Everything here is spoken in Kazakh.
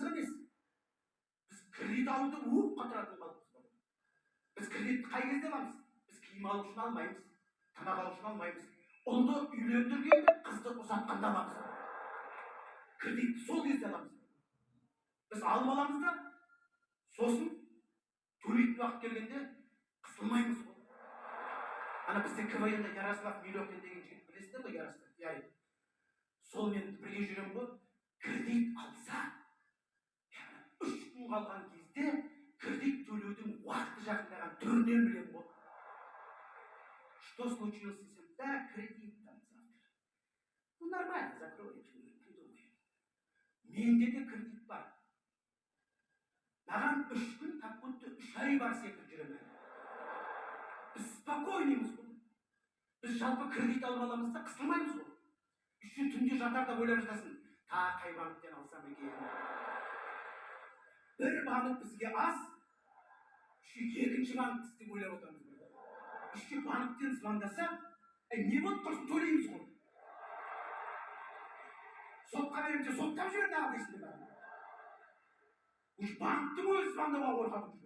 Қызық емес. Біз кредит алуды уып қатыратын халықпыз ғой. Біз кредитті қай кезде аламыз? Біз киім алу үшін алмаймыз, тамақ алу үшін алмаймыз. Ұлды үйлендіргенде, қызды ұзатқанда аламыз. Кредитті сол кезде аламыз. Біз алып аламыз да, сосын төлейтін уақыт келгенде қысылмаймыз ғой. Ана бізде КВН да Ярослав Милохин деген жігіт, білесіздер ғой, Ярослав Ярик. Сонымен бірге жүремін ғой. Кредит алса, 3 күн қалған кезде кредит төлеудің уақыты жақындаған түрінен білемін ғой. «Что случилось?» — десем, «Да, кредит там завтра». «Ну, нормально, закроем, придумаем». Менде де кредит бар. Маған 3 күн как будто 3 ай бар секілді жүремін. Біз спокойныймыз ғой. Біз жалпы кредит алып аламыз да, қысылмаймыз ғой. Еще түнде жатарда ойлап жатасың: тағы қай банктен алсам екен? Бір банк бізге аз, еще екінші банкті істеп ойлап отырмыз. Еще банктен звондаса, «Әй, не болды? Құрсын, төлейміз ғой. Сотқа беремін де, соттап жібер тағы», — дейсің де. Уже банктің өзі звондауға қорқады.